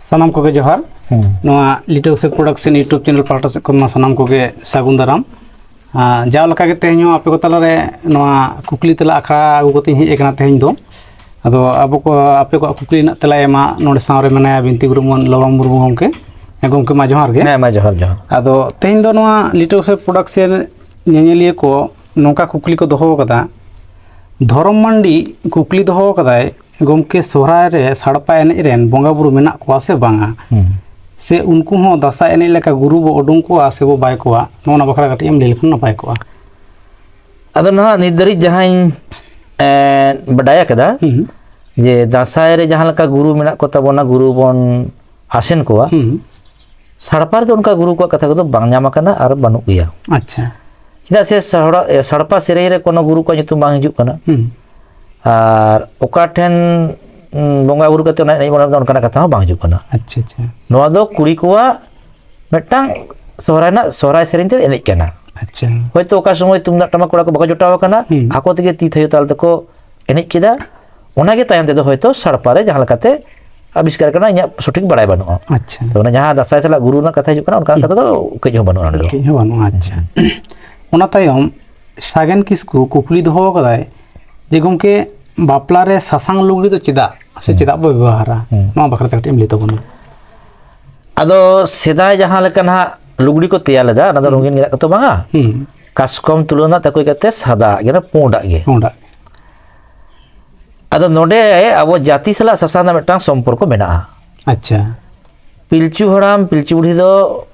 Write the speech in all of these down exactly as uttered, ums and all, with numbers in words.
ᱥᱟᱱᱟᱢ ᱠᱚᱜᱮ ᱡᱚᱦᱟᱨ᱾ ᱦᱩᱸ᱾ ᱱᱚᱣᱟ ᱞᱤᱴᱟᱹ ᱩᱥᱮᱠ ᱯᱨᱚᱰᱟᱠᱥᱚᱱ YouTube ᱪᱮᱱᱮᱞ ᱯᱟᱦᱴᱟ ᱥᱮᱫ ᱠᱷᱚᱱ ᱢᱟ ᱥᱟᱱᱟᱢ ᱠᱚᱜᱮ ᱥᱟᱹᱜᱩᱱ ᱫᱟᱨᱟᱢ᱾ ᱟᱨ ᱡᱟᱣ ᱞᱮᱠᱟ ᱜᱮ ᱛᱮᱦᱮᱧ ᱦᱚᱸ ᱟᱯᱮ ᱠᱚ ᱛᱟᱞᱟᱨᱮ ᱱᱚᱣᱟ ᱠᱩᱠᱞᱤ ᱛᱮᱞᱟ ᱟᱠᱷᱲᱟ ᱟᱹᱜᱩ ᱠᱟᱛᱮᱧ ᱦᱮᱡ ᱟᱠᱟᱱᱟ ᱛᱮᱦᱮᱧ ᱫᱚ᱾ ᱟᱫᱚ ᱟᱵᱚ ᱠᱚ, ᱟᱯᱮ ᱠᱚᱣᱟᱜ ᱠᱩᱠᱞᱤ ᱨᱮᱱᱟᱜ ᱛᱮᱞᱟᱭ ᱮᱢᱟ ᱱᱚᱰᱮ ᱥᱟᱶᱨᱮ ᱢᱮᱱᱟᱭᱟ ᱵᱤᱱᱛᱤ ᱜᱩᱨᱩ ᱢᱟᱹᱱ ᱞᱚᱵᱟᱢ ᱢᱩᱨᱢᱩ ᱜᱚᱢᱠᱮ᱾ ᱦᱮᱸ ᱜᱚᱢᱠᱮ, ᱢᱟ ᱡᱚᱦᱟᱨ ᱜᱮ᱾ ᱦᱮᱸ, ᱢᱟ ᱡᱚᱦᱟᱨ, ᱡᱚᱦᱟᱨ᱾ ᱟᱫᱚ ᱛᱮᱦᱮᱧ ᱫᱚ ᱱᱚᱣᱟ ᱞᱤᱴᱟᱹ ᱩᱥᱮᱠ ᱯᱨᱚᱰᱟᱠᱥᱚᱱ ᱧᱮᱧᱮᱞᱤᱭᱟᱹ ᱠᱚ ᱱᱚᱝᱠᱟ ᱠᱩᱠᱞᱤ ᱠᱚ ᱫᱚᱦᱚ ᱟᱠᱟᱫᱟ, ᱫᱷᱚᱨᱚᱢ ᱢᱟᱱᱰᱤ ᱠᱩᱠᱞᱤ ᱫᱚᱦᱚ ᱟᱠᱟᱫᱟᱭ, ᱜᱚᱢᱠᱮ, ᱥᱚᱦᱨᱟᱭ ᱨᱮ ᱥᱟᱲᱯᱟ ᱮᱱᱮᱡ ᱨᱮᱱ ᱵᱚᱸᱜᱟ ᱵᱩᱨᱩ ᱢᱮᱱᱟᱜ ᱠᱚᱣᱟ ᱥᱮ ᱵᱟᱝᱟ? ᱦᱩᱸ᱾ ᱥᱮ ᱩᱱᱠᱩ ᱦᱚᱸ ᱫᱟᱸᱥᱟᱭ ᱮᱱᱮᱡ ᱞᱮᱠᱟ ᱜᱩᱨᱩ ᱵᱚ ᱩᱰᱩᱝ ᱠᱚᱣᱟ ᱥᱮ ᱵᱚ ᱵᱟᱭ ᱠᱚᱣᱟ? ᱱᱚᱜᱼᱚ ᱱᱚᱣᱟ ᱵᱟᱠᱷᱨᱟ ᱠᱟᱹᱴᱤᱡ ᱮᱢ ᱞᱟᱹᱭ ᱞᱮᱠᱷᱟᱱ ᱱᱟᱯᱟᱭ ᱠᱚᱜᱼᱟ᱾ ᱟᱫᱚ ᱱᱟᱦᱟᱜ ᱱᱤᱛ ᱫᱷᱟᱹᱨᱤᱡ ᱡᱟᱦᱟᱸᱧ, ᱮᱸ, ᱵᱟᱰᱟᱭ ᱟᱠᱟᱫᱟ ᱦᱩᱸ᱾ ᱡᱮ ᱫᱟᱸᱥᱟᱭ ᱨᱮ ᱡᱟᱦᱟᱸ ᱞᱮᱠᱟ ᱜᱩᱨᱩ ᱢᱮᱱᱟᱜ ᱠᱚ ᱛᱟᱵᱚᱱᱟ, ᱜᱩᱨᱩ ᱵᱚᱱ ᱟᱥᱮᱱ ᱠᱚᱣᱟ, ᱦᱩᱸ᱾ ᱥᱟᱲᱯᱟ ᱨᱮᱫᱚ ᱚᱱᱠᱟ ᱜᱩᱨᱩ ᱠᱚᱣᱟᱜ ᱠᱟᱛᱷᱟ ᱠᱚᱫᱚ ᱵᱟᱝ ᱧᱟᱢ ᱟᱠᱟᱱᱟ ᱟᱨ ᱵᱟᱹᱱᱩᱜ ᱜᱮᱭᱟ᱾ ᱟᱪᱪᱷᱟ᱾ ᱪᱮᱫᱟᱜ ᱥᱮ ᱥᱟᱲᱟ-, ᱮ, ᱥᱟᱲᱯᱟ ᱥᱮᱨᱮᱧ ᱨᱮ ᱠᱳᱱᱳ ᱜᱩᱨᱩ ᱠᱚᱣᱟᱜ ᱧᱩᱛᱩᱢ ᱵᱟᱝ ᱦᱤᱡᱩᱜ ᱠᱟᱱᱟ᱾ ᱦᱩᱸ᱾ ᱟᱨ ᱚᱠᱟ ᱴᱷᱮᱱ, ᱩᱸ, ᱵᱚᱸᱜᱟ ᱵᱩᱨᱩ ᱠᱟᱛᱮ ᱚᱱᱟ ᱮᱱᱮᱡ ᱵᱚᱱ ᱮᱱᱮᱡ ᱫᱟ, ᱚᱱᱠᱟᱱᱟᱜ ᱠᱟᱛᱷᱟ ᱦᱚᱸ ᱵᱟᱝ ᱦᱤᱡᱩᱜ ᱠᱟᱱᱟ᱾ ᱟᱪᱪᱷᱟ, ᱟᱪᱪᱷᱟ᱾ ᱱᱚᱣᱟ ᱫᱚ ᱠᱩᱲᱤ ᱠᱚᱣᱟᱜ ᱢᱤᱫᱴᱟᱝ ᱥᱚᱦᱨᱟᱭ ᱨᱮᱱᱟᱜ, ᱥᱚᱦᱨᱟᱭ ᱥᱮᱨᱮᱧ ᱛᱮ ᱮᱱᱮᱡ ᱠᱟᱱᱟ᱾ ᱟᱪᱪᱷᱟ᱾ ᱦᱚᱭᱛᱳ ᱚᱠᱟ ᱥᱚᱢᱚᱭ ᱛᱩᱢᱫᱟᱜ ᱴᱟᱢᱟᱠ ᱠᱚᱲᱟ ᱠᱚ ᱵᱟᱠᱚ ᱡᱚᱴᱟᱣ ᱟᱠᱟᱱᱟ, ᱦᱩᱸ᱾ ᱟᱠᱚ ᱛᱮᱜᱮ ᱛᱤ ᱛᱷᱟᱭᱚ ᱛᱟᱞ ᱛᱮᱠᱚ ᱮᱱᱮᱡ ᱠᱮᱫᱟ, ᱚᱱᱟᱜᱮ ᱛᱟᱭᱚᱢ ᱛᱮᱫᱚ ᱦᱚᱭᱛᱳ ᱥᱟᱲᱯᱟ ᱨᱮ ᱡᱟᱦᱟᱸ ᱞᱮᱠᱟᱛᱮ ᱟᱵᱤᱥᱠᱟᱨ ᱠᱟᱱᱟ, ᱤᱧᱟᱜ ᱥᱚᱴᱷᱤᱠ ᱵᱟᱲᱟᱭ ᱵᱟᱹᱱᱩᱜᱼᱟ᱾ ᱟᱪᱪᱷᱟ᱾ ᱛᱚ ᱚᱱᱟ ᱡᱟᱦᱟᱸ ᱫᱟᱸᱥᱟᱭ ᱥᱟᱞᱟᱜ ᱜᱩᱨᱩ ᱨᱮᱱᱟᱜ ᱠᱟᱛᱷᱟ ᱦᱤᱡᱩᱜ ᱠᱟᱱᱟ, ᱚᱱᱠᱟᱱᱟᱜ ᱠᱟᱛᱷᱟ ᱫᱚ ᱠᱟᱹᱡ ᱦᱚᱸ ᱵᱟᱹᱱᱩᱜᱼᱟ ᱚᱸᱰᱮ ᱫᱚ᱾ ᱠᱟᱹᱡ ᱦᱚᱸ ᱵᱟᱹᱱᱩᱜᱼᱟ, ᱟᱪᱪᱷᱟ᱾ ᱚᱱᱟ ᱛᱟᱭᱚᱢ ᱥᱟᱜᱮᱱ ᱠᱤᱥᱠᱩ ᱠᱩᱠᱞᱤ ᱫᱚᱦᱚ ᱟᱠᱟᱫᱟᱭ ᱡᱮ, ᱜᱚᱢᱠᱮ, ᱵᱟᱯᱞᱟ ᱨᱮ ᱥᱟᱥᱟᱝ ᱞᱩᱜᱽᱲᱤ ᱫᱚ ᱪᱮᱫᱟᱜ ᱥᱮ ᱦᱩᱸ᱾ ᱪᱮᱫᱟᱜ ᱵᱚ ᱵᱮᱵᱚᱦᱟᱨᱟ? ᱦᱩᱸ᱾ ᱱᱚᱣᱟ ᱵᱟᱠᱷᱨᱟ ᱛᱮ ᱠᱟᱹᱴᱤᱡ ᱮᱢ ᱞᱟᱹᱭ ᱛᱟᱵᱚᱱᱟ᱾ ᱟᱫᱚ ᱥᱮᱫᱟᱭ ᱡᱟᱦᱟᱸ ᱞᱮᱠᱟ ᱱᱟᱦᱟᱜ ᱞᱩᱜᱽᱲᱤ ᱠᱚ ᱛᱮᱭᱟᱨ ᱞᱮᱫᱟ, ᱚᱱᱟ ᱫᱚ ᱦᱩᱸ᱾ ᱨᱚᱝᱜᱤᱱ ᱜᱮᱸᱫᱟᱜ ᱠᱚᱛᱚ ᱵᱟᱝᱟ᱾ ᱦᱩᱸ᱾ ᱠᱟᱥᱠᱚᱢ ᱛᱩᱞᱟᱹᱣ ᱨᱮᱱᱟᱜ ᱛᱟᱠᱚ ᱠᱟᱛᱮ ᱥᱟᱫᱟ ᱜᱮ, ᱚᱱᱟ ᱯᱩᱸᱰᱟᱜ ᱜᱮ᱾ ᱯᱩᱸᱰᱟᱜ ᱜᱮ᱾ ᱟᱫᱚ ᱱᱚᱰᱮ ᱟᱵᱚ ᱡᱟᱹᱛᱤ ᱥᱟᱞᱟᱜ ᱥᱟᱥᱟᱝ ᱨᱮᱱᱟᱜ ᱢᱤᱫᱴᱟᱝ ᱥᱚᱢᱯᱚᱨᱠᱚ ᱢᱮᱱᱟᱜᱼᱟ᱾ ᱟᱪᱪᱷᱟ᱾ ᱯᱤᱞᱪᱩ ᱦᱟᱲᱟᱢ, ᱯᱤᱞᱪᱩ ᱵᱩᱲᱦᱤ ᱫᱚ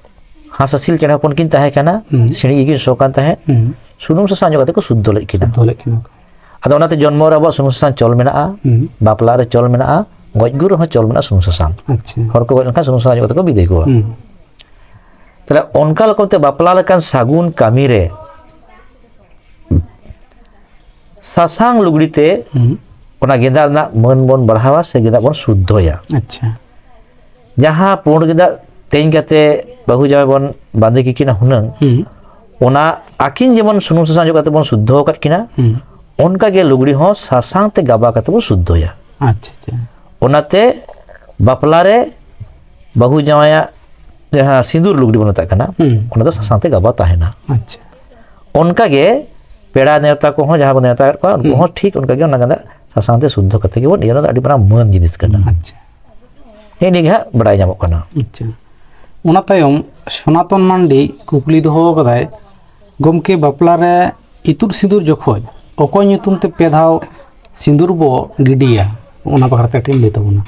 ᱦᱟᱸᱥ ᱦᱟᱹᱥᱤᱞ ᱪᱮᱬᱮ ᱦᱚᱯᱚᱱ ᱠᱤᱱ ᱛᱟᱦᱮᱸ ᱠᱟᱱᱟ, ᱦᱩᱸ᱾ ᱥᱤᱬᱤᱡ ᱜᱮᱠᱤᱱ ᱥᱚ ᱠᱟᱱ ᱛᱟᱦᱮᱸᱫ, ᱦᱩᱸ᱾ ᱥᱩᱱᱩᱢ ᱥᱟᱥᱟᱝ ᱚᱡᱚᱜ ᱠᱟᱛᱮ ᱠᱚ ᱥᱩᱫᱽᱫᱷᱚ ᱞᱮᱫ ᱠᱤᱱᱟ᱾ ᱥᱩᱫᱽᱫᱷᱚ ᱞᱮᱫ ᱠᱤᱱᱟ ᱠᱚ᱾ ᱟᱫᱚ ᱚᱱᱟᱛᱮ ᱡᱚᱱᱢᱚ ᱨᱮ ᱟᱵᱚᱣᱟᱜ ᱥᱩᱱᱩᱢ ᱥᱟᱥᱟᱝ ᱪᱚᱞ ᱢᱮᱱᱟᱜᱼᱟ, ᱦᱩᱸ᱾ ᱵᱟᱯᱞᱟ ᱨᱮ ᱪᱚᱞ ᱢᱮᱱᱟᱜᱼᱟ, ᱜᱚᱡ ᱜᱩᱨ ᱨᱮᱦᱚᱸ ᱪᱚᱞ ᱢᱮᱱᱟᱜᱼᱟ ᱥᱩᱱᱩᱢ ᱥᱟᱥᱟᱝ᱾ ᱟᱪᱪᱷᱟ᱾ ᱦᱚᱲ ᱠᱚ ᱜᱚᱡ ᱞᱮᱱᱠᱷᱟᱱ ᱥᱩᱱᱩᱢ ᱥᱟᱥᱟᱝ ᱚᱡᱚᱜ ᱠᱟᱛᱮ ᱠᱚ ᱵᱤᱫᱟᱹᱭ ᱠᱚᱣᱟ᱾ ᱦᱩᱸ᱾ ᱛᱟᱦᱞᱮ ᱚᱱᱠᱟ ᱞᱮᱠᱟᱛᱮ ᱵᱟᱯᱞᱟ ᱞᱮᱠᱟᱱ ᱥᱟᱹᱜᱩᱱ ᱠᱟᱹᱢᱤ ᱨᱮ ᱥᱟᱥᱟᱝ ᱞᱩᱜᱽᱲᱤ ᱛᱮ ᱦᱩᱸ᱾ ᱚᱱᱟ ᱜᱮᱸᱫᱟᱜ ᱨᱮᱱᱟᱜ ᱢᱟᱹᱱ ᱵᱚᱱ ᱵᱟᱲᱦᱟᱣᱟ ᱥᱮ ᱜᱮᱸᱫᱟᱜ ᱵᱚᱱ ᱥᱩᱫᱽᱫᱷᱚᱭᱟ᱾ ᱟᱪᱪᱷᱟ᱾ ᱡᱟᱦᱟᱸ ᱯᱩᱸᱰ ᱜᱮᱸᱫᱟᱜ ᱛᱮᱧ ᱠᱟᱛᱮ ᱵᱟᱹᱦᱩ ᱡᱟᱶᱟᱭ ᱵᱚᱱ ᱵᱟᱸᱫᱮ ᱠᱤᱠᱤᱱᱟ ᱦᱩᱱᱟᱹᱝ, ᱦᱩᱸ᱾ ᱚᱱᱟ ᱟᱹᱠᱤᱱ ᱡᱮᱢᱚᱱ ᱥᱩᱱᱩᱢ ᱥᱟᱥᱟᱝ ᱚᱡᱚᱜ ᱠᱟᱛᱮ ᱵᱚᱱ ᱥᱩᱫᱽᱫᱷᱚ ᱟᱠᱟᱫ ᱠᱤᱱᱟ, ᱦᱩᱸ᱾ ᱚᱱᱠᱟ ᱜᱮ ᱞᱩᱜᱽᱲᱤ ᱦᱚᱸ ᱥᱟᱥᱟᱝ ᱛᱮ ᱜᱟᱵᱟ ᱠᱟᱛᱮ ᱵᱚᱱ ᱥᱩᱫᱽᱫᱷᱚᱭᱟ᱾ ᱟᱪᱪᱷᱟ, ᱟᱪᱪᱷᱟ᱾ ᱚᱱᱟᱛᱮ ᱵᱟᱯᱞᱟ ᱨᱮ ᱵᱟᱹᱦᱩ ᱡᱟᱶᱟᱭᱟᱜ ᱡᱟᱦᱟᱸ ᱥᱤᱸᱫᱩᱨ ᱞᱩᱜᱽᱲᱤ ᱵᱚᱱ ᱢᱮᱛᱟᱜ ᱠᱟᱱᱟ, ᱦᱩᱸ᱾ ᱚᱱᱟ ᱫᱚ ᱥᱟᱥᱟᱝ ᱛᱮ ᱜᱟᱵᱟ ᱛᱟᱦᱮᱱᱟ᱾ ᱟᱪᱪᱷᱟ᱾ ᱚᱱᱠᱟᱜᱮ ᱯᱮᱲᱟ ᱱᱮᱣᱛᱟ ᱠᱚᱦᱚᱸ ᱡᱟᱦᱟᱸ ᱵᱚᱱ ᱱᱮᱣᱛᱟ ᱠᱟᱜ ᱠᱚᱣᱟ, ᱩᱱᱠᱩ ᱦᱩᱸ᱾ ᱦᱚᱸ ᱴᱷᱤᱠ ᱚᱱᱠᱟᱜᱮ ᱚᱱᱟ ᱜᱮᱸᱫᱟᱜ ᱥᱟᱥᱟᱝ ᱛᱮ ᱥᱩᱫᱽᱫᱷᱚ ᱠᱟᱛᱮ ᱜᱮᱵᱚᱱ ᱤᱭᱟᱹ, ᱚᱱᱟ ᱫᱚ ᱟᱹᱰᱤ ᱢᱟᱨᱟᱝ ᱢᱟᱹᱱ ᱡᱤᱱᱤᱥ ᱠᱟᱱᱟ᱾ ᱟᱪᱪᱷᱟ᱾ ᱦᱮᱸ, ᱱᱤᱭᱟᱹ ᱜᱮ ᱦᱟᱸᱜ ᱵᱟᱰᱟᱭ ᱧᱟᱢᱚᱜ ᱠᱟᱱᱟ᱾ ᱟᱪᱪᱷᱟ᱾ ᱚᱱᱟ ᱛᱟᱭᱚᱢ ᱥᱚᱱᱟᱛᱚᱱ ᱢᱟᱱᱰᱤ ᱠᱩᱠᱞᱤ ᱫᱚᱦᱚ ᱟᱠᱟᱫᱟᱭ, ᱜᱚᱢᱠᱮ, ᱵᱟᱯᱞᱟ ᱨᱮ ᱤᱛᱩᱫ ᱥᱤᱸᱫᱩᱨ ᱡᱚᱠᱷᱚᱡ ᱚᱠᱚᱭ ᱧᱩᱛᱩᱢ ᱛᱮ ᱯᱮ ᱫᱷᱟᱣ ᱥᱤᱸᱫᱩᱨ ᱵᱚ ᱜᱤᱰᱤᱭᱟ? ᱚᱱᱟ ᱵᱟᱠᱷᱨᱟ ᱛᱮ ᱠᱟᱹᱴᱤᱡ ᱮᱢ ᱞᱟᱹᱭ ᱛᱟᱵᱚᱱᱟ᱾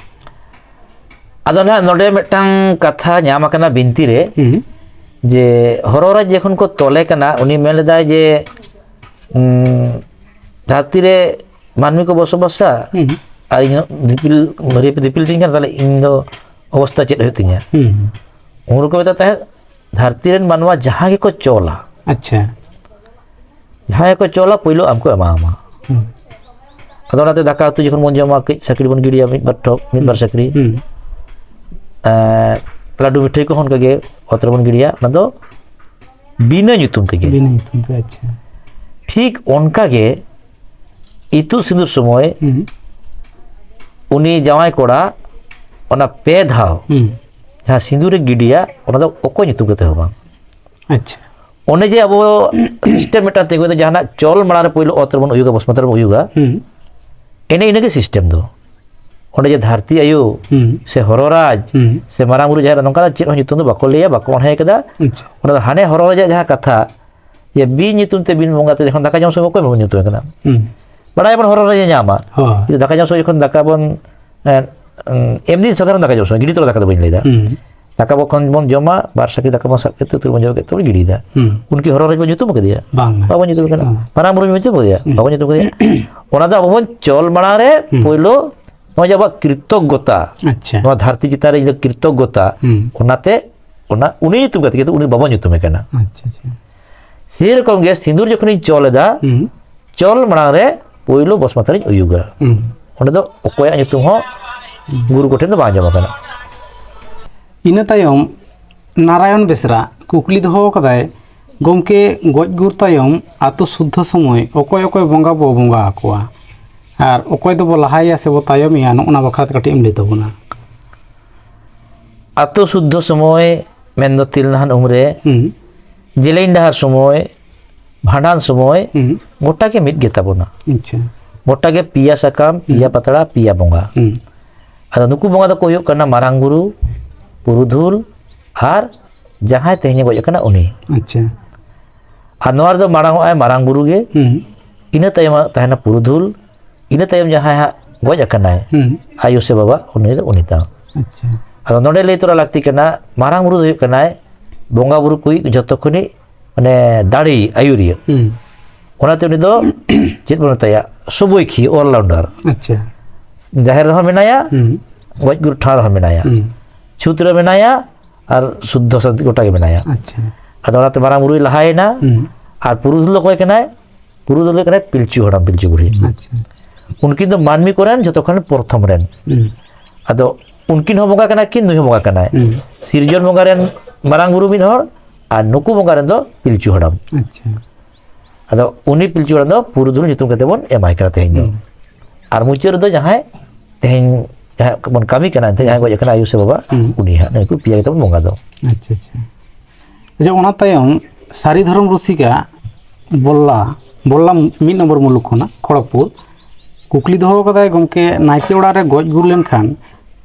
ᱟᱫᱚ ᱱᱟᱦᱟᱜ ᱱᱚᱰᱮ ᱢᱤᱫᱴᱟᱝ ᱠᱟᱛᱷᱟ ᱧᱟᱢ ᱟᱠᱟᱱᱟ ᱵᱤᱱᱛᱤ ᱨᱮ, ᱦᱩᱸ᱾ ᱡᱮ ᱦᱚᱨᱚ ᱨᱟᱡᱽ ᱡᱚᱠᱷᱚᱱ ᱠᱚ ᱛᱚᱞᱮ ᱠᱟᱱᱟ, ᱩᱱᱤ ᱢᱮᱱ ᱞᱮᱫᱟᱭ ᱡᱮ, ᱩᱸ, ᱫᱷᱟᱹᱨᱛᱤ ᱨᱮ ᱢᱟᱹᱱᱢᱤ ᱠᱚ ᱵᱚᱥᱚᱵᱟᱥᱟ, ᱦᱩᱸ᱾ ᱟᱨ ᱤᱧ ᱦᱚᱸ ᱫᱤᱯᱤᱞ, ᱢᱟᱹᱨᱭᱟᱹᱯᱮ ᱫᱤᱯᱤᱞ ᱛᱤᱧ ᱠᱷᱟᱱ, ᱛᱟᱦᱞᱮ ᱤᱧ ᱫᱚ ᱚᱵᱚᱥᱛᱟ ᱪᱮᱫ ᱦᱩᱭᱩᱜ ᱛᱤᱧᱟ? ᱦᱩᱸ᱾ ᱩᱱ ᱨᱮᱠᱚ ᱢᱮᱛᱟᱜ ᱛᱟᱦᱮᱸᱫ, ᱫᱷᱟᱹᱨᱛᱤ ᱨᱮᱱ ᱢᱟᱱᱣᱟ ᱡᱟᱦᱟᱸ ᱜᱮᱠᱚ ᱪᱚᱞᱟ, ᱟᱪᱪᱷᱟ᱾ ᱡᱟᱦᱟᱸᱭ ᱠᱚ ᱪᱚᱞᱟ, ᱯᱳᱭᱞᱳ ᱟᱢ ᱠᱚ ᱮᱢᱟᱢᱟ᱾ ᱦᱩᱸ᱾ ᱟᱫᱚ ᱚᱱᱟᱛᱮ ᱫᱟᱠᱟ ᱩᱛᱩ ᱡᱚᱠᱷᱚᱱ ᱵᱚᱱ ᱡᱚᱢᱟ, ᱠᱟᱹᱡ ᱥᱟᱹᱠᱲᱤ ᱵᱚᱱ ᱜᱤᱰᱤᱭᱟ, ᱢᱤᱫ ᱵᱟᱨ ᱴᱷᱚᱯ, ᱢᱤᱫ ᱵᱟᱨ ᱥᱟᱹᱠᱲᱤ᱾ ᱦᱩᱸ᱾ ᱮᱸ, ᱞᱟᱹᱰᱩ ᱢᱤᱴᱷᱟᱹᱭ ᱠᱚᱦᱚᱸ ᱚᱱᱠᱟᱜᱮ ᱚᱛ ᱨᱮᱵᱚᱱ ᱜᱤᱰᱤᱭᱟ, ᱚᱱᱟ ᱫᱚ ᱵᱤᱱᱟᱹ ᱧᱩᱛᱩᱢ ᱛᱮᱜᱮ᱾ ᱵᱤᱱᱟᱹ ᱧᱩᱛᱩᱢ ᱛᱮ, ᱟᱪᱪᱷᱟ᱾ ᱴᱷᱤᱠ ᱚᱱᱠᱟᱜᱮ ᱤᱛᱩᱫ ᱥᱤᱸᱫᱩᱨ ᱥᱚᱢᱚᱭ ᱦᱩᱸ᱾ ᱩᱱᱤ ᱡᱟᱶᱟᱭ ᱠᱚᱲᱟ ᱚᱱᱟ ᱯᱮ ᱫᱷᱟᱣ ᱦᱩᱸ᱾ ᱡᱟᱦᱟᱸ ᱥᱤᱸᱫᱩᱨ ᱮ ᱜᱤᱰᱤᱭᱟ, ᱚᱱᱟ ᱫᱚ ᱚᱠᱚᱭ ᱧᱩᱛᱩᱢ ᱠᱟᱛᱮ ᱦᱚᱸ ᱵᱟᱝ᱾ ᱟᱪᱪᱷᱟ᱾ ᱚᱱᱮ ᱡᱮ ᱟᱵᱚ ᱥᱤᱥᱴᱮᱢ ᱢᱤᱫᱴᱟᱝ ᱛᱤᱸᱜᱩᱭᱮᱱᱟ, ᱡᱟᱦᱟᱱᱟᱜ ᱪᱚᱞ ᱢᱟᱲᱟᱝ ᱨᱮ ᱯᱳᱭᱞᱳ ᱚᱛ ᱨᱮᱵᱚᱱ ᱩᱭᱩᱜᱟ, ᱵᱚᱥᱢᱚᱛ ᱨᱮᱵᱚᱱ ᱩᱭᱩᱜᱟ, ᱦᱩᱸ᱾ ᱮᱱᱮ ᱤᱱᱟᱹᱜᱮ ᱥᱤᱥᱴᱮᱢ ᱫᱚ᱾ ᱚᱸᱰᱮ ᱡᱮ ᱫᱷᱟᱹᱨᱛᱤ ᱟᱭᱳ ᱦᱩᱸ᱾ ᱥᱮ ᱦᱚᱨᱚ ᱨᱟᱡᱽ ᱦᱩᱸ᱾ ᱥᱮ ᱢᱟᱨᱟᱝ ᱵᱩᱨᱩ ᱡᱟᱦᱮᱨ ᱟᱭᱳ, ᱱᱚᱝᱠᱟᱱᱟᱜ ᱪᱮᱫ ᱦᱚᱸ ᱧᱩᱛᱩᱢ ᱫᱚ ᱵᱟᱠᱚ ᱞᱟᱹᱭᱟ, ᱵᱟᱠᱚ ᱚᱬᱦᱮ ᱠᱟᱫᱟ᱾ ᱟᱪᱪᱷᱟ᱾ ᱚᱸᱰᱮ ᱫᱚ ᱦᱟᱱᱮ ᱦᱚᱨᱚ ᱨᱟᱡᱟᱜ ᱡᱟᱦᱟᱸ ᱠᱟᱛᱷᱟ, ᱡᱮ ᱵᱤᱱ ᱧᱩᱛᱩᱢ ᱛᱮ ᱵᱤᱱ ᱵᱚᱸᱜᱟ ᱛᱮ ᱡᱚᱠᱷᱚᱱ ᱫᱟᱠᱟ ᱡᱚᱢ ᱥᱚᱢᱚᱭ ᱚᱠᱚᱭ ᱵᱟᱵᱚᱱ ᱧᱩᱛᱩᱢ ᱠᱟᱱᱟ? ᱦᱩᱸ᱾ ᱵᱟᱲᱟᱭᱟᱵᱚᱱ ᱦᱚᱨᱚ ᱨᱟᱡᱮ ᱧᱟᱢᱟ᱾ ᱦᱳᱭ᱾ ᱡᱩᱫᱤ ᱫᱟᱠᱟ ᱡᱚᱢ ᱥᱚᱢᱚᱭ ᱡᱚᱠᱷᱚᱱ ᱫᱟᱠᱟ ᱵᱚᱱ, ᱮ, ᱮᱢᱱᱤ ᱥᱟᱫᱷᱟᱨᱚᱱ ᱫᱟᱠᱟ ᱡᱚᱢ ᱥᱚᱢᱚᱭ, ᱜᱤᱰᱤ ᱛᱚᱨᱟ ᱫᱟᱠᱟ ᱫᱚ ᱵᱟᱹᱧ ᱞᱟᱹᱭᱫᱟ᱾ ᱦᱩᱸ᱾ ᱫᱟᱠᱟ ᱵᱚ ᱠᱷᱚᱱ ᱵᱚᱱ ᱡᱚᱢᱟ, ᱵᱟᱨ ᱥᱟᱹᱠᱲᱤ ᱫᱟᱠᱟ ᱵᱚᱱ ᱥᱟᱵ ᱠᱮᱫ ᱛᱮ ᱩᱛᱩ ᱨᱮᱵᱚᱱ ᱡᱚᱢ ᱠᱮᱫ ᱛᱮᱵᱚᱱ ᱜᱤᱰᱤᱭᱮᱫᱟ᱾ ᱦᱩᱸ᱾ ᱩᱱᱠᱤ ᱦᱚᱨᱚ ᱨᱟᱡᱽ ᱵᱚᱱ ᱧᱩᱛᱩᱢ ᱟᱠᱟᱫᱮᱭᱟ? ᱵᱟᱝ᱾ ᱵᱟᱵᱚᱱ ᱧᱩᱛᱩᱢ ᱟᱠᱟᱫᱟ᱾ ᱦᱩᱸ᱾ ᱢᱟᱨᱟᱝ ᱵᱩᱨᱩ ᱧᱩᱛᱩᱢ ᱟᱠᱟᱫᱮᱭᱟ? ᱦᱩᱸ᱾ ᱵᱟᱵᱚᱱ ᱧᱩᱛᱩᱢ ᱟᱠᱟᱫᱮᱭᱟ᱾ ᱚᱱᱟ ᱫᱚ ᱟᱵᱚ ᱵᱚᱱ ᱪᱚᱞ ᱢᱟᱲᱟᱝ ᱨᱮ ᱦᱩᱸ᱾ ᱯᱳᱭᱞᱳ ᱱᱚᱜᱼᱚᱭ ᱡᱮ ᱟᱵᱚᱣᱟᱜ ᱠᱨᱤᱛᱚᱜᱽᱜᱚᱛᱟ, ᱟᱪᱪᱷᱟ᱾ ᱱᱚᱣᱟ ᱫᱷᱟᱹᱨᱛᱤ ᱪᱮᱛᱟᱱ ᱨᱮ ᱤᱧ ᱫᱚ ᱠᱨᱤᱛᱚᱜᱽᱜᱚᱛᱟ, ᱦᱩᱸ᱾ ᱚᱱᱟᱛᱮ ᱚᱱᱟ ᱩᱱᱤ ᱧᱩᱛᱩᱢ ᱠᱟᱛᱮ ᱜᱮ ᱩᱱᱤ ᱵᱟᱵᱚᱱ ᱧᱩᱛᱩᱢᱮ ᱠᱟᱱᱟ᱾ ᱟᱪᱪᱷᱟ, ᱟᱪᱪᱷᱟ᱾ ᱥᱮᱨᱚᱠᱚᱢ ᱜᱮ ᱥᱤᱸᱫᱩᱨ ᱡᱚᱠᱷᱚᱱᱤᱧ ᱪᱚᱞ ᱮᱫᱟ, ᱦᱩᱸ᱾ ᱪᱚᱞ ᱢᱟᱲᱟᱝ ᱨᱮ ᱯᱳᱭᱞᱳ ᱵᱚᱥᱢᱟᱛᱟᱨᱤᱧ ᱩᱭᱩᱜᱟ᱾ ᱦᱩᱸ᱾ ᱚᱸᱰᱮ ᱫᱚ ᱚᱠᱚᱭᱟᱜ ᱧᱩᱛᱩᱢ ᱦᱚᱸ ᱜᱩᱨᱩ ᱠᱚᱴᱷᱮᱱ ᱫᱚ ᱵᱟᱝ ᱟᱸᱡᱚᱢ ᱟᱠᱟᱱᱟ᱾ ᱤᱱᱟᱹ ᱛᱟᱭᱚᱢ ᱱᱟᱨᱟᱭᱚᱱ ᱵᱮᱥᱨᱟ ᱠᱩᱠᱞᱤ ᱫᱚᱦᱚ ᱟᱠᱟᱫᱟᱭ, ᱜᱚᱢᱠᱮ, ᱜᱚᱡ ᱜᱩᱨ ᱛᱟᱭᱚᱢ ᱟᱛᱳ ᱥᱩᱫᱽᱫᱷᱚ ᱥᱚᱢᱚᱭ ᱚᱠᱚᱭ ᱚᱠᱚᱭ ᱵᱚᱸᱜᱟ ᱵᱚ ᱵᱚᱸᱜᱟ ᱟᱠᱚᱣᱟ ᱟᱨ ᱚᱠᱚᱭ ᱫᱚᱵᱚ ᱞᱟᱦᱟᱭᱮᱭᱟ ᱥᱮᱵᱚ ᱛᱟᱭᱚᱢᱮᱭᱟ, ᱱᱚᱜᱼᱚ ᱱᱟ ᱵᱟᱠᱷᱨᱟ ᱛᱮ ᱠᱟᱹᱴᱤᱡ ᱮᱢ ᱞᱟᱹᱭ ᱛᱟᱵᱚᱱᱟ᱾ ᱟᱛᱳ ᱥᱩᱫᱽᱫᱷᱚ ᱥᱚᱢᱚᱭ, ᱢᱮᱱᱫᱚ ᱛᱤᱞᱱᱟᱦᱟᱱ ᱩᱢᱨᱮ, ᱦᱩᱸ᱾ ᱡᱮᱞᱮᱧ ᱰᱟᱦᱟᱨ ᱥᱚᱢᱚᱭ, ᱵᱷᱟᱸᱰᱟᱱ ᱥᱚᱢᱚᱭ, ᱦᱩᱸ᱾ ᱜᱚᱴᱟ ᱜᱮ ᱢᱤᱫ ᱜᱮ ᱛᱟᱵᱚᱱᱟ᱾ ᱟᱪᱪᱷᱟ᱾ ᱜᱚᱴᱟ ᱜᱮ ᱯᱮᱭᱟ ᱥᱟᱠᱟᱢ, ᱯᱮᱭᱟ ᱦᱩᱸ᱾ ᱯᱟᱛᱲᱟ, ᱯᱮᱭᱟ ᱵᱚᱸᱜᱟ᱾ ᱦᱩᱸ᱾ ᱟᱫᱚ ᱱᱩᱠᱩ ᱵᱚᱸᱜᱟ ᱫᱚᱠᱚ ᱦᱩᱭᱩᱜ ᱠᱟᱱᱟ ᱢᱟᱨᱟᱝ ᱵᱩᱨᱩ, ᱯᱩᱨᱩᱫᱷᱩᱞ, ᱟᱨ ᱡᱟᱦᱟᱸᱭ ᱛᱮᱦᱮᱧᱮ ᱜᱚᱡ ᱟᱠᱟᱱᱟ ᱩᱱᱤ᱾ ᱟᱪᱪᱷᱟ᱾ ᱟᱨ ᱱᱚᱣᱟ ᱨᱮᱫᱚ ᱢᱟᱲᱟᱝ ᱚᱜᱼᱟᱭ ᱢᱟᱨᱟᱝ ᱵᱩᱨᱩ ᱜᱮ, ᱦᱩᱸ᱾ ᱤᱱᱟᱹ ᱛᱟᱭᱚᱢ ᱛᱟᱦᱮᱱᱟ ᱯᱩᱨᱩᱫᱷᱩᱞ, ᱤᱱᱟᱹ ᱛᱟᱭᱚᱢ ᱡᱟᱦᱟᱸᱭ ᱦᱟᱸᱜ ᱜᱚᱡ ᱟᱠᱟᱱᱟᱭ, ᱦᱩᱸ᱾ ᱟᱭᱳ ᱥᱮ ᱵᱟᱵᱟ, ᱩᱱᱤ ᱫᱚ ᱩᱱᱤ ᱛᱟᱢ᱾ ᱟᱪᱪᱷᱟ᱾ ᱟᱫᱚ ᱱᱚᱰᱮ ᱞᱟᱹᱭ ᱛᱚᱨᱟ ᱞᱟᱹᱠᱛᱤ ᱠᱟᱱᱟ, ᱢᱟᱨᱟᱝ ᱵᱩᱨᱩ ᱫᱚ ᱦᱩᱭᱩᱜ ᱠᱟᱱᱟᱭ ᱵᱚᱸᱜᱟ ᱵᱩᱨᱩ ᱠᱚᱭᱤᱡ ᱡᱷᱚᱛᱚ ᱠᱷᱚᱱᱤᱡ ᱢᱟᱱᱮ ᱫᱟᱲᱮ ᱟᱹᱭᱩᱨᱤᱭᱟᱹ᱾ ᱦᱩᱸ᱾ ᱚᱱᱟᱛᱮ ᱩᱱᱤ ᱫᱚ ᱪᱮᱫ ᱵᱚᱱ ᱢᱮᱛᱟᱭᱟ, ᱥᱚᱵᱚᱭᱠᱷᱤ, all rounder᱾ ᱟᱪᱪᱷᱟ᱾ ᱡᱟᱦᱮᱨ ᱨᱮᱦᱚᱸ ᱢᱮᱱᱟᱭᱟ, ᱦᱩᱸ᱾ ᱜᱚᱡ ᱜᱩᱨ ᱴᱷᱟᱶ ᱨᱮᱦᱚᱸ ᱢᱮᱱᱟᱭᱟ, ᱦᱩᱸ᱾ ᱪᱷᱩᱛ ᱨᱮ ᱢᱮᱱᱟᱭᱟ, ᱟᱨ ᱥᱩᱫᱽᱫᱷᱚ ᱥᱟᱱᱛᱤ ᱜᱚᱴᱟ ᱜᱮ ᱢᱮᱱᱟᱭᱟ᱾ ᱟᱪᱪᱷᱟ᱾ ᱟᱫᱚ ᱚᱱᱟᱛᱮ ᱢᱟᱨᱟᱝ ᱵᱩᱨᱩᱭ ᱞᱟᱦᱟᱭᱮᱱᱟ, ᱦᱩᱸ᱾ ᱟᱨ ᱯᱩᱨᱩᱫᱷᱩᱞ ᱫᱚ ᱚᱠᱚᱭ ᱠᱟᱱᱟᱭ? ᱯᱩᱨᱩᱫᱷᱩᱞ ᱫᱚ ᱦᱩᱭᱩᱜ ᱠᱟᱱᱟᱭ ᱯᱤᱞᱪᱩ ᱦᱟᱲᱟᱢ, ᱯᱤᱞᱪᱩ ᱵᱩᱲᱦᱤ᱾ ᱟᱪᱪᱷᱟ᱾ ᱩᱱᱠᱤᱱ ᱫᱚ ᱢᱟᱹᱱᱢᱤ ᱠᱚᱨᱮᱱ ᱡᱷᱚᱛᱚ ᱠᱷᱚᱱ ᱯᱨᱚᱛᱷᱚᱢ ᱨᱮᱱ᱾ ᱦᱩᱸ᱾ ᱟᱫᱚ ᱩᱱᱠᱤᱱ ᱦᱚᱸ ᱵᱚᱸᱜᱟ ᱠᱟᱱᱟ ᱠᱤᱱ, ᱱᱩᱭ ᱦᱚᱸ ᱵᱚᱸᱜᱟ ᱠᱟᱱᱟᱭ᱾ ᱦᱩᱸ᱾ ᱥᱤᱨᱡᱚᱱ ᱵᱚᱸᱜᱟ ᱨᱮᱱ ᱢᱟᱨᱟᱝ ᱵᱩᱨᱩ ᱢᱤᱫ ᱦᱚᱲ, ᱟᱨ ᱱᱩᱠᱩ ᱵᱚᱸᱜᱟ ᱨᱮᱱ ᱫᱚ ᱯᱤᱞᱪᱩ ᱦᱟᱲᱟᱢ᱾ ᱟᱪᱪᱷᱟ᱾ ᱟᱫᱚ ᱩᱱᱤ ᱯᱤᱞᱪᱩ ᱦᱟᱲᱟᱢ ᱫᱚ ᱯᱩᱨᱩᱫᱷᱩᱞ ᱧᱩᱛᱩᱢ ᱠᱟᱛᱮ ᱵᱚᱱ ᱮᱢᱟᱭ ᱠᱟᱱᱟ ᱛᱮᱦᱮᱧ ᱫᱚ᱾ ᱦᱩᱸ᱾ ᱟᱨ ᱢᱩᱪᱟᱹᱫ ᱨᱮᱫᱚ ᱡᱟᱦᱟᱸᱭ ᱛᱮᱦᱮᱧ ᱡᱟᱦᱟᱸᱭ ᱵᱚᱱ ᱠᱟᱹᱢᱤ ᱠᱟᱱᱟ, ᱮᱱᱛᱮ ᱡᱟᱦᱟᱸᱭ ᱜᱚᱡ ᱟᱠᱟᱱᱟ ᱟᱭᱳ ᱥᱮ ᱵᱟᱵᱟ, ᱦᱩᱸ᱾ ᱩᱱᱤ ᱦᱟᱸᱜ ᱱᱩᱠᱩ ᱯᱮᱭᱟ ᱜᱮᱛᱟᱵᱚᱱ ᱵᱚᱸᱜᱟ ᱫᱚ᱾ ᱟᱪᱪᱷᱟ, ᱟᱪᱪᱷᱟ᱾ ᱟᱪᱪᱷᱟ, ᱚᱱᱟ ᱛᱟᱭᱚᱢ ᱥᱟᱹᱨᱤ ᱫᱷᱚᱨᱚᱢ ᱨᱩᱥᱤᱠᱟ ᱵᱚᱞᱞᱟ, ᱵᱚᱞᱞᱟ ᱢᱤᱫ ᱱᱚᱢᱵᱚᱨ ᱢᱩᱞᱩᱠ ᱠᱷᱚᱱᱟᱜ ᱠᱷᱚᱲᱚᱜᱽᱯᱩᱨ ᱠᱩᱠᱞᱤ ᱫᱚᱦᱚ ᱠᱟᱫᱟᱭ, ᱜᱚᱢᱠᱮ, ᱱᱟᱭᱠᱮ ᱚᱲᱟᱜ ᱨᱮ ᱜᱚᱡ ᱜᱩᱨ ᱞᱮᱱᱠᱷᱟᱱ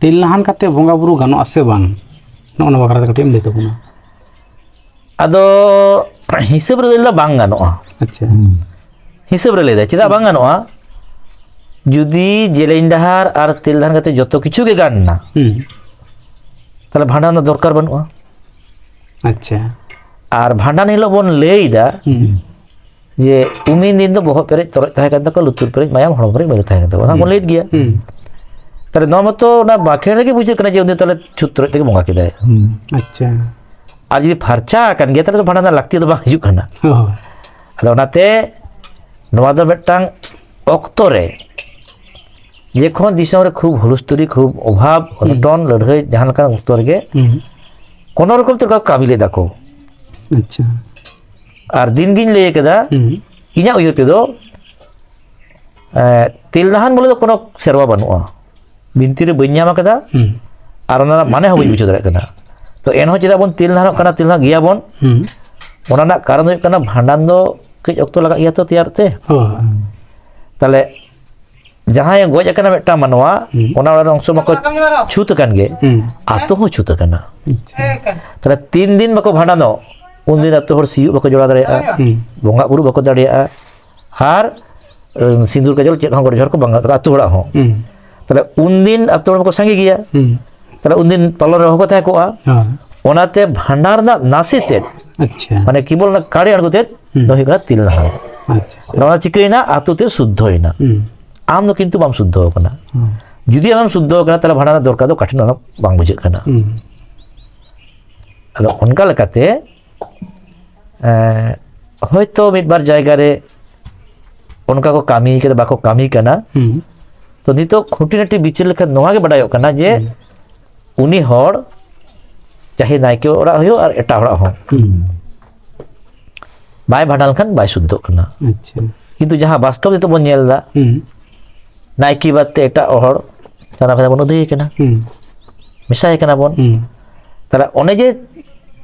ᱛᱤᱞ ᱱᱟᱦᱟᱱ ᱠᱟᱛᱮ ᱵᱚᱸᱜᱟ ᱵᱩᱨᱩ ᱜᱟᱱᱚᱜᱼᱟ ᱥᱮ ᱵᱟᱝ? ᱱᱚᱜᱼᱚ ᱱᱚᱣᱟ ᱵᱟᱠᱷᱨᱟ ᱛᱮ ᱠᱟᱹᱴᱤᱡ ᱮᱢ ᱞᱟᱹᱭ ᱛᱟᱵᱚᱱᱟ᱾ ᱟᱫᱚ ᱦᱤᱥᱟᱹᱵ ᱨᱮ ᱞᱟᱹᱭ ᱫᱚ ᱵᱟᱝ ᱜᱟᱱᱚᱜᱼᱟ᱾ ᱟᱪᱪᱷᱟ᱾ ᱦᱤᱥᱟᱹᱵ ᱨᱮ ᱞᱟᱹᱭ ᱫᱟᱭ, ᱪᱮᱫᱟᱜ ᱵᱟᱝ ᱜᱟᱱᱚᱜᱼᱟ? ᱡᱩᱫᱤ ᱡᱮᱞᱮᱧ ᱰᱟᱦᱟᱨ ᱟᱨ ᱛᱮᱞ ᱰᱟᱦᱟᱨ ᱠᱟᱛᱮ ᱡᱚᱛᱚ ᱠᱤᱪᱷᱩ ᱜᱮ ᱜᱟᱱ ᱮᱱᱟ, ᱦᱩᱸ᱾ ᱛᱟᱦᱞᱮ ᱵᱷᱟᱸᱰᱟᱱ ᱫᱚ ᱫᱚᱨᱠᱟᱨ ᱵᱟᱹᱱᱩᱜᱼᱟ᱾ ᱟᱪᱪᱷᱟ᱾ ᱟᱨ ᱵᱷᱟᱸᱰᱟᱱ ᱦᱤᱞᱳᱜ ᱵᱚᱱ ᱞᱟᱹᱭ ᱫᱟ ᱦᱩᱸ᱾ ᱡᱮ ᱩᱢᱤᱱ ᱫᱤᱱ ᱫᱚ ᱵᱚᱦᱚᱜ ᱯᱮᱨᱮᱡ ᱛᱚᱨᱚᱡ ᱛᱟᱦᱮᱸ ᱠᱟᱱ ᱛᱟᱠᱚᱣᱟ, ᱞᱩᱛᱩᱨ ᱯᱮᱨᱮᱡ ᱢᱟᱭᱟᱢ, ᱦᱚᱲᱢᱚ ᱯᱮᱨᱮᱡ ᱢᱟᱹᱭᱞᱟᱹ ᱛᱟᱦᱮᱸ ᱠᱟᱱ ᱛᱟᱠᱚᱣᱟ, ᱚᱱᱟ ᱵᱚᱱ ᱞᱟᱹᱭᱮᱫ ᱜᱮᱭᱟ᱾ ᱦᱩᱸ᱾ ᱛᱟᱦᱞᱮ ᱱᱚᱣᱟ ᱢᱟᱛᱚ ᱚᱱᱟ ᱵᱟᱸᱠᱷᱮᱲ ᱨᱮᱜᱮ ᱵᱩᱡᱷᱟᱹᱜ ᱠᱟᱱᱟ ᱡᱮ ᱩᱱᱤ ᱫᱚ ᱛᱟᱦᱞᱮ ᱪᱷᱩᱛ ᱛᱚᱨᱚᱡ ᱛᱮᱜᱮ ᱵᱚᱸᱜᱟ ᱠᱮᱫᱟᱭ᱾ ᱦᱩᱸ᱾ ᱟᱪᱪᱷᱟ᱾ ᱟᱨ ᱡᱩᱫᱤ ᱯᱷᱟᱨᱪᱟ ᱟᱠᱟᱱ ᱜᱮᱭᱟ, ᱛᱟᱦᱞᱮ ᱫᱚ ᱵᱷᱟᱸᱰᱟᱱ ᱨᱮᱱᱟᱜ ᱞᱟᱹᱠᱛᱤ ᱫᱚ ᱵᱟᱝ ᱦᱤᱡᱩᱜ ᱠᱟᱱᱟ᱾ ᱦᱳᱭ᱾ ᱟᱫᱚ ᱚᱱᱟᱛᱮ ᱱᱚᱣᱟ ᱫᱚ ᱢᱤᱫᱴᱟᱝ ᱚᱠᱛᱚ ᱨᱮ ᱡᱮᱠᱷᱚᱱ ᱫᱤᱥᱚᱢ ᱨᱮ ᱠᱷᱩᱵ ᱦᱩᱞᱩᱥᱛᱩᱞᱤ, ᱠᱷᱩᱵ ᱚᱵᱷᱟᱵ, ᱦᱩᱸ᱾ ᱚᱱᱚᱴᱚᱱ, ᱞᱟᱹᱲᱦᱟᱹᱭ, ᱡᱟᱦᱟᱸ ᱞᱮᱠᱟᱱ ᱚᱠᱛᱚ ᱨᱮᱜᱮ ᱦᱩᱸ᱾ ᱠᱳᱱᱳ ᱨᱚᱠᱚᱢ ᱛᱮ ᱠᱟᱹᱢᱤ ᱞᱮᱫᱟ ᱠᱚ᱾ ᱟᱪᱪᱷᱟ᱾ ᱟᱨ ᱫᱤᱱ ᱜᱤᱧ ᱞᱟᱹᱭ ᱠᱟᱫᱟ, ᱦᱩᱸ᱾ ᱤᱧᱟᱹᱜ ᱩᱭᱦᱟᱹᱨ ᱛᱮᱫᱚ, ᱮ, ᱛᱮᱞ ᱱᱟᱦᱟᱱ ᱵᱚᱞᱮ ᱫᱚ ᱠᱳᱱᱳ ᱥᱮᱨᱣᱟ ᱵᱟᱹᱱᱩᱜᱼᱟ, ᱵᱤᱱᱛᱤ ᱨᱮ ᱵᱟᱹᱧ ᱧᱟᱢ ᱠᱟᱫᱟ᱾ ᱦᱩᱸ᱾ ᱟᱨ ᱚᱱᱟ ᱨᱮᱱᱟᱜ ᱢᱟᱱᱮ ᱦᱚᱸ ᱵᱟᱹᱧ ᱵᱩᱡᱷᱟᱹᱣ ᱫᱟᱲᱮᱭᱟᱜ ᱠᱟᱱᱟ᱾ ᱛᱚ ᱮᱱᱦᱚᱸ ᱪᱮᱫᱟᱜ ᱵᱚᱱ ᱛᱤᱞ ᱱᱟᱦᱟᱱᱚᱜ ᱠᱟᱱᱟ, ᱛᱤᱞ ᱱᱟᱦᱟᱱ ᱜᱮᱭᱟᱵᱚᱱ? ᱦᱩᱸ᱾ ᱚᱱᱟ ᱨᱮᱱᱟᱜ ᱠᱟᱨᱚᱱ ᱫᱚ ᱦᱩᱭᱩᱜ ᱠᱟᱱᱟ, ᱵᱷᱟᱸᱰᱟᱱ ᱫᱚ ᱠᱟᱹᱡ ᱚᱠᱛᱚ ᱞᱟᱜᱟᱜ ᱜᱮᱭᱟ ᱛᱚ ᱛᱮᱭᱟᱨᱚᱜ ᱛᱮ᱾ ᱦᱳᱭ᱾ ᱛᱟᱦᱞᱮ ᱡᱟᱦᱟᱸᱭ ᱜᱚᱡ ᱟᱠᱟᱱᱟ ᱢᱤᱫᱴᱟᱝ ᱢᱟᱱᱣᱟ, ᱦᱩᱸ᱾ ᱚᱱᱟ ᱚᱲᱟᱜ ᱨᱮᱱ ᱚᱝᱥᱚ ᱢᱟᱠᱚ ᱪᱷᱩᱛ ᱟᱠᱟᱱ ᱜᱮ, ᱦᱩᱸ᱾ ᱟᱛᱳ ᱦᱚᱸ ᱪᱷᱩᱛ ᱟᱠᱟᱱᱟ᱾ ᱟᱪᱪᱷᱟ᱾ ᱛᱟᱦᱞᱮ ᱛᱤᱱ ᱫᱤᱱ ᱵᱟᱠᱚ ᱵᱷᱟᱸᱰᱟᱱᱚᱜ, ᱩᱱᱫᱤᱱ ᱟᱛᱳ ᱦᱚᱲ ᱥᱤᱭᱳᱜ ᱵᱟᱠᱚ ᱡᱚᱲᱟᱣ ᱫᱟᱲᱮᱭᱟᱜᱼᱟ, ᱦᱩᱸ᱾ ᱵᱚᱸᱜᱟ ᱵᱩᱨᱩ ᱵᱟᱠᱚ ᱫᱟᱲᱮᱭᱟᱜᱼᱟ, ᱟᱨ, ᱩᱢ, ᱥᱤᱸᱫᱩᱨ ᱠᱟᱡᱚᱞ ᱪᱮᱫ ᱦᱚᱸ ᱜᱚᱰ ᱡᱚᱦᱟᱨ ᱠᱚ ᱵᱟᱝ ᱜᱟᱱᱚᱜ ᱛᱟᱠᱚᱣᱟ ᱟᱛᱳ ᱦᱚᱲᱟᱜ ᱦᱚᱸ᱾ ᱦᱩᱸ᱾ ᱛᱟᱦᱞᱮ ᱩᱱᱫᱤᱱ ᱟᱛᱳ ᱦᱚᱲ ᱠᱚ ᱥᱟᱸᱜᱮ ᱜᱮᱭᱟ᱾ ᱦᱩᱸ᱾ ᱛᱟᱦᱞᱮ ᱩᱱᱫᱤᱱ ᱯᱟᱞᱚᱱ ᱨᱮ ᱚᱦᱚ ᱠᱚ ᱛᱟᱦᱮᱸ ᱠᱚᱜᱼᱟ᱾ ᱦᱳᱭ᱾ ᱚᱱᱟᱛᱮ ᱵᱷᱟᱸᱰᱟᱱ ᱨᱮᱱᱟᱜ ᱱᱟᱥᱮ ᱛᱮᱫ, ᱟᱪᱪᱷᱟ᱾ ᱢᱟᱱᱮ ᱠᱮᱵᱚᱞ ᱚᱱᱟ ᱠᱟᱲᱮ ᱟᱬᱜᱚ ᱛᱮᱫ ᱦᱩᱸ᱾ ᱫᱚ ᱦᱩᱭᱩᱜ ᱠᱟᱱᱟ ᱛᱤᱞ ᱱᱟᱦᱟᱱ᱾ ᱟᱪᱪᱷᱟ᱾ ᱱᱚᱣᱟ ᱪᱤᱠᱟᱹᱭᱮᱱᱟ? ᱟᱛᱳ ᱛᱮ ᱥᱩᱫᱽᱫᱷᱚᱭᱮᱱᱟ᱾ ᱦᱩᱸ᱾ ᱟᱢ ᱫᱚ ᱠᱤᱱᱛᱩ ᱵᱟᱢ ᱥᱩᱫᱽᱫᱷᱚ ᱟᱠᱟᱱᱟ᱾ ᱦᱩᱸ᱾ ᱡᱩᱫᱤ ᱟᱢᱮᱢ ᱥᱩᱫᱽᱫᱷᱚ ᱟᱠᱟᱱᱟ, ᱛᱟᱦᱞᱮ ᱵᱷᱟᱸᱰᱟᱱ ᱨᱮᱱᱟᱜ ᱫᱚᱨᱠᱟᱨ ᱫᱚ ᱚᱠᱟ ᱴᱷᱮᱱ ᱦᱚᱸ ᱵᱟᱝ ᱵᱩᱡᱷᱟᱹᱜ ᱠᱟᱱᱟ᱾ ᱦᱩᱸ᱾ ᱟᱫᱚ ᱚᱱᱠᱟ ᱞᱮᱠᱟᱛᱮ, ᱮᱸ, ᱦᱚᱭᱛᱳ ᱢᱤᱫ ᱵᱟᱨ ᱡᱟᱭᱜᱟ ᱨᱮ ᱚᱱᱠᱟ ᱠᱚ ᱠᱟᱹᱢᱤ ᱠᱟᱫᱟ, ᱵᱟᱠᱚ ᱠᱟᱹᱢᱤ ᱠᱟᱱᱟ᱾ ᱦᱩᱸ᱾ ᱛᱚ ᱱᱤᱛᱚᱜ ᱠᱷᱩᱸᱴᱤᱱᱟᱹᱴᱤ ᱵᱤᱪᱟᱹᱨ ᱞᱮᱠᱷᱟᱱ ᱱᱚᱣᱟ ᱜᱮ ᱵᱟᱰᱟᱭᱚᱜ ᱠᱟᱱᱟ ᱡᱮ ᱦᱩᱸ᱾ ᱩᱱᱤ ᱦᱚᱲ ᱪᱟᱦᱮ ᱱᱟᱭᱠᱮ ᱚᱲᱟᱜ ᱦᱩᱭᱩᱜ ᱟᱨ ᱮᱴᱟᱜ ᱚᱲᱟᱜ ᱦᱚᱸ ᱦᱩᱸ᱾ ᱵᱟᱭ ᱵᱷᱟᱸᱰᱟᱱ ᱞᱮᱠᱷᱟᱱ ᱵᱟᱭ ᱥᱩᱫᱽᱫᱷᱚᱜ ᱠᱟᱱᱟ᱾ ᱟᱪᱪᱷᱟ᱾ ᱠᱤᱱᱛᱩ ᱡᱟᱦᱟᱸ ᱵᱟᱥᱛᱚᱵ ᱱᱤᱛᱚᱜ ᱵᱚᱱ ᱧᱮᱞ ᱮᱫᱟ, ᱦᱩᱸ᱾ ᱱᱟᱭᱠᱮ ᱵᱟᱫ ᱛᱮ ᱮᱴᱟᱜ ᱦᱚᱲ ᱪᱟᱸᱫᱟ ᱵᱷᱟᱫᱟ ᱵᱚᱱ ᱟᱹᱫᱟᱹᱭ ᱠᱟᱱᱟ, ᱦᱩᱸ᱾ ᱢᱮᱥᱟᱭ ᱠᱟᱱᱟ ᱵᱚᱱ᱾ ᱦᱩᱸ᱾ ᱛᱟᱦᱞᱮ ᱚᱱᱮ ᱡᱮ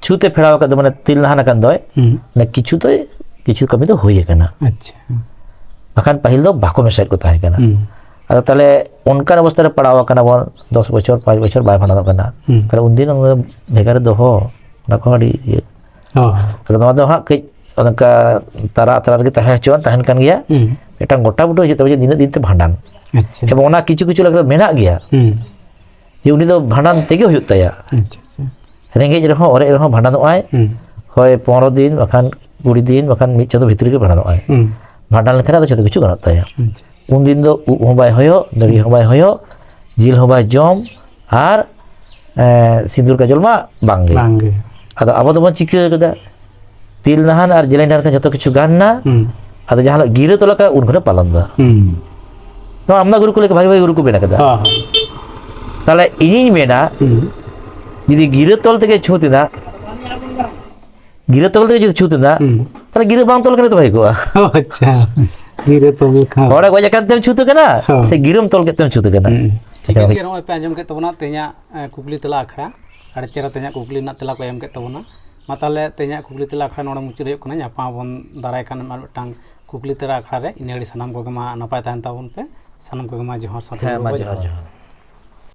ᱪᱷᱩᱛ ᱮ ᱯᱷᱮᱲᱟᱣ ᱟᱠᱟᱫ ᱫᱚ, ᱢᱟᱱᱮ ᱛᱤᱞ ᱱᱟᱦᱟᱱ ᱟᱠᱟᱱ ᱫᱚᱭ, ᱦᱩᱸ᱾ ᱢᱟᱱᱮ ᱠᱤᱪᱷᱩ ᱫᱚᱭ, ᱠᱤᱪᱷᱩ ᱠᱟᱹᱢᱤ ᱫᱚ ᱦᱩᱭ ᱟᱠᱟᱱᱟ᱾ ᱟᱪᱪᱷᱟ᱾ ᱵᱟᱠᱷᱟᱱ ᱯᱟᱹᱦᱤᱞ ᱫᱚ ᱵᱟᱠᱚ ᱢᱮᱥᱟᱭᱮᱫ ᱠᱚ ᱛᱟᱦᱮᱸ ᱠᱟᱱᱟ᱾ ᱦᱩᱸ᱾ ᱟᱫᱚ ᱛᱟᱦᱞᱮ ᱚᱱᱠᱟᱱ ᱚᱵᱚᱥᱛᱟ ᱨᱮ ᱯᱟᱲᱟᱣ ᱟᱠᱟᱱᱟ ᱵᱚᱱ, ᱫᱚᱥ ᱵᱚᱪᱷᱚᱨ, ᱯᱟᱸᱪ ᱵᱚᱪᱷᱚᱨ ᱵᱟᱭ ᱵᱷᱟᱸᱰᱟᱱᱚᱜ ᱠᱟᱱᱟ᱾ ᱦᱩᱸ᱾ ᱛᱟᱦᱞᱮ ᱩᱱᱫᱤᱱ ᱚᱱᱟ ᱵᱷᱮᱜᱟᱨ ᱨᱮ ᱫᱚᱦᱚ, ᱚᱱᱟ ᱠᱚᱦᱚᱸ ᱟᱹᱰᱤ ᱤᱭᱟᱹ᱾ ᱦᱳᱭ᱾ ᱟᱫᱚ ᱱᱚᱣᱟ ᱫᱚ ᱦᱟᱸᱜ ᱠᱟᱹᱡ ᱚᱱᱠᱟ ᱛᱟᱨᱟ ᱟᱛᱨᱟ ᱨᱮᱜᱮ ᱛᱟᱦᱮᱸ ᱦᱚᱪᱚᱣᱟᱱ, ᱛᱟᱦᱮᱱ ᱠᱟᱱ ᱜᱮᱭᱟ᱾ ᱦᱩᱸ᱾ ᱢᱤᱫᱴᱟᱝ ᱜᱚᱴᱟ ᱵᱩᱴᱟᱹ ᱦᱤᱡᱩᱜ ᱛᱟᱵᱚᱱᱟ ᱡᱮ ᱱᱤᱱᱟᱹᱜ ᱫᱤᱱ ᱛᱮ ᱵᱷᱟᱸᱰᱟᱱ᱾ ᱟᱪᱪᱷᱟ᱾ ᱮᱵᱚᱝ ᱚᱱᱟ ᱠᱤᱪᱷᱩ ᱠᱤᱪᱷᱩ ᱮᱞᱟᱠᱟ ᱨᱮ ᱢᱮᱱᱟᱜ ᱜᱮᱭᱟ᱾ ᱦᱩᱸ᱾ ᱡᱮ ᱩᱱᱤ ᱫᱚ ᱵᱷᱟᱸᱰᱟᱱ ᱛᱮᱜᱮ ᱦᱩᱭᱩᱜ ᱛᱟᱭᱟ᱾ ᱟᱪᱪᱷᱟ, ᱟᱪᱪᱷᱟ᱾ ᱨᱮᱸᱜᱮᱡ ᱨᱮᱦᱚᱸ, ᱚᱨᱮᱡ ᱨᱮᱦᱚᱸ ᱵᱷᱟᱸᱰᱟᱱᱚᱜ ᱟᱭ᱾ ᱦᱩᱸ᱾ ᱦᱳᱭ, ᱯᱚᱱᱨᱚ ᱫᱤᱱ ᱵᱟᱠᱷᱟᱱ ᱠᱩᱲᱤ ᱫᱤᱱ ᱵᱟᱠᱷᱟᱱ ᱢᱤᱫ ᱪᱟᱸᱫᱚ ᱵᱷᱤᱛᱨᱤ ᱜᱮ ᱵᱷᱟᱸᱰᱟᱱᱚᱜ ᱟᱭ᱾ ᱦᱩᱸ᱾ ᱵᱷᱟᱸᱰᱟᱱ ᱞᱮᱠᱷᱟᱱ ᱟᱫᱚ ᱡᱷᱚᱛᱚ ᱠᱤᱪᱷᱩ ᱜᱟᱱᱚᱜ ᱛᱟᱭᱟ᱾ ᱟᱪᱪᱷᱟ᱾ ᱩᱱᱫᱤᱱ ᱫᱚ ᱩᱵ ᱦᱚᱸ ᱵᱟᱭ ᱦᱚᱭᱚᱜ, ᱫᱟᱲᱤ ᱦᱚᱸ ᱵᱟᱭ ᱦᱚᱭᱚᱜ, ᱡᱤᱞ ᱦᱚᱸ ᱵᱟᱭ ᱡᱚᱢ, ᱟᱨ, ᱮᱸ, ᱥᱤᱸᱫᱩᱨ ᱠᱟᱡᱚᱞ ᱢᱟ ᱵᱟᱝᱜᱮ᱾ ᱵᱟᱝᱜᱮ᱾ ᱟᱫᱚ ᱟᱵᱚ ᱫᱚᱵᱚᱱ ᱪᱤᱠᱟᱹ ᱠᱟᱫᱟ? ᱛᱤᱞ ᱱᱟᱦᱟᱱ ᱟᱨ ᱡᱮᱞᱮᱧ ᱰᱟᱦᱟᱨ ᱠᱷᱚᱱ ᱡᱷᱚᱛᱚ ᱠᱤᱪᱷᱩ ᱜᱟᱱ ᱮᱱᱟ᱾ ᱦᱩᱸ᱾ ᱟᱫᱚ ᱡᱟᱦᱟᱸ ᱦᱤᱞᱳᱜ ᱜᱤᱨᱟᱹ ᱛᱚᱞ ᱟᱠᱟᱫ, ᱩᱱ ᱠᱷᱚᱱᱮ ᱯᱟᱞᱚᱱ ᱮᱫᱟ᱾ ᱦᱩᱸ᱾ ᱱᱚᱣᱟ ᱟᱢᱫᱟ ᱜᱩᱨᱩ ᱠᱚ ᱞᱟᱹᱭ, ᱵᱷᱟᱜᱤ ᱵᱷᱟᱜᱤ ᱜᱩᱨᱩ ᱠᱚ ᱢᱮᱱ ᱠᱟᱫᱟ᱾ ᱦᱚᱸ, ᱦᱚᱸ᱾ ᱛᱟᱦᱞᱮ ᱤᱧᱤᱧ ᱢᱮᱱᱟ, ᱦᱩᱸ᱾ ᱡᱩᱫᱤ ᱜᱤᱨᱟᱹ ᱛᱚᱞ ᱛᱮᱜᱮ ᱪᱷᱩᱸᱛ ᱮᱱᱟ, ᱜᱤᱨᱟᱹ ᱛᱚᱞ ᱛᱮᱜᱮ ᱡᱩᱫᱤ ᱪᱷᱩᱸᱛ ᱮᱱᱟ, ᱦᱩᱸ᱾ ᱛᱟᱦᱞᱮ ᱜᱤᱨᱟᱹ ᱵᱟᱝ ᱛᱚᱞ ᱞᱮᱠᱷᱟᱱ ᱫᱚ ᱵᱷᱟᱜᱮ ᱠᱚᱜᱼᱟ᱾ ᱚ, ᱟᱪᱪᱷᱟ᱾ ᱜᱤᱨᱟᱹ ᱛᱚᱞ ᱠᱷᱟᱱ᱾ ᱦᱚᱲᱮ ᱜᱚᱡ ᱟᱠᱟᱱ ᱛᱮᱢ ᱪᱷᱩᱛ ᱠᱟᱱᱟ, ᱦᱚᱸ᱾ ᱥᱮ ᱜᱤᱨᱟᱹᱢ ᱛᱚᱞ ᱠᱮᱫ ᱛᱮᱢ ᱪᱷᱩᱛ ᱠᱟᱱᱟ? ᱦᱩᱸ᱾ ᱴᱷᱤᱠ ᱜᱮᱭᱟ, ᱱᱚᱜᱼᱚᱭ ᱯᱮ ᱟᱸᱡᱚᱢ ᱠᱮᱫ ᱛᱟᱵᱚᱱᱟ ᱛᱮᱦᱮᱧᱟᱜ, ᱮ, ᱠᱩᱠᱞᱤ ᱛᱮᱞᱟ ᱟᱠᱷᱲᱟ᱾ ᱟᱹᱰᱤ ᱪᱮᱦᱨᱟ ᱛᱮᱦᱮᱧᱟᱜ ᱠᱩᱠᱞᱤ ᱨᱮᱱᱟᱜ ᱛᱮᱞᱟ ᱠᱚ ᱮᱢ ᱠᱮᱫ ᱛᱟᱵᱚᱱᱟ᱾ ᱢᱟ ᱛᱟᱦᱚᱞᱮ ᱛᱮᱦᱮᱧᱟᱜ ᱠᱩᱠᱞᱤ ᱛᱮᱞᱟ ᱟᱠᱷᱲᱟ ᱱᱚᱰᱮ ᱢᱩᱪᱟᱹᱫ ᱦᱩᱭᱩᱜ ᱠᱟᱱᱟ᱾ ᱧᱟᱯᱟᱢ ᱟᱵᱚᱱ ᱫᱟᱨᱟᱭ ᱠᱟᱱ ᱟᱨ ᱢᱤᱫᱴᱟᱝ ᱠᱩᱠᱞᱤ ᱛᱮᱞᱟ ᱟᱠᱷᱲᱟ ᱨᱮ᱾ ᱤᱱᱟᱹ ᱜᱷᱟᱹᱲᱤᱡ ᱥᱟᱱᱟᱢ ᱠᱚᱜᱮ ᱢᱟ ᱱᱟᱯᱟᱭ ᱛᱟᱦᱮᱱ ᱛᱟᱵᱚᱱ ᱯᱮ᱾ ᱥᱟᱱᱟᱢ ᱠᱚᱜᱮ ᱢᱟ ᱡᱚᱦᱟᱨ, ᱥᱟᱶᱛᱮ ᱦᱮᱸ, ᱢᱟ ᱡᱚᱦᱟᱨ, ᱡᱚᱦᱟᱨ᱾ ᱡᱚᱦᱟᱨ᱾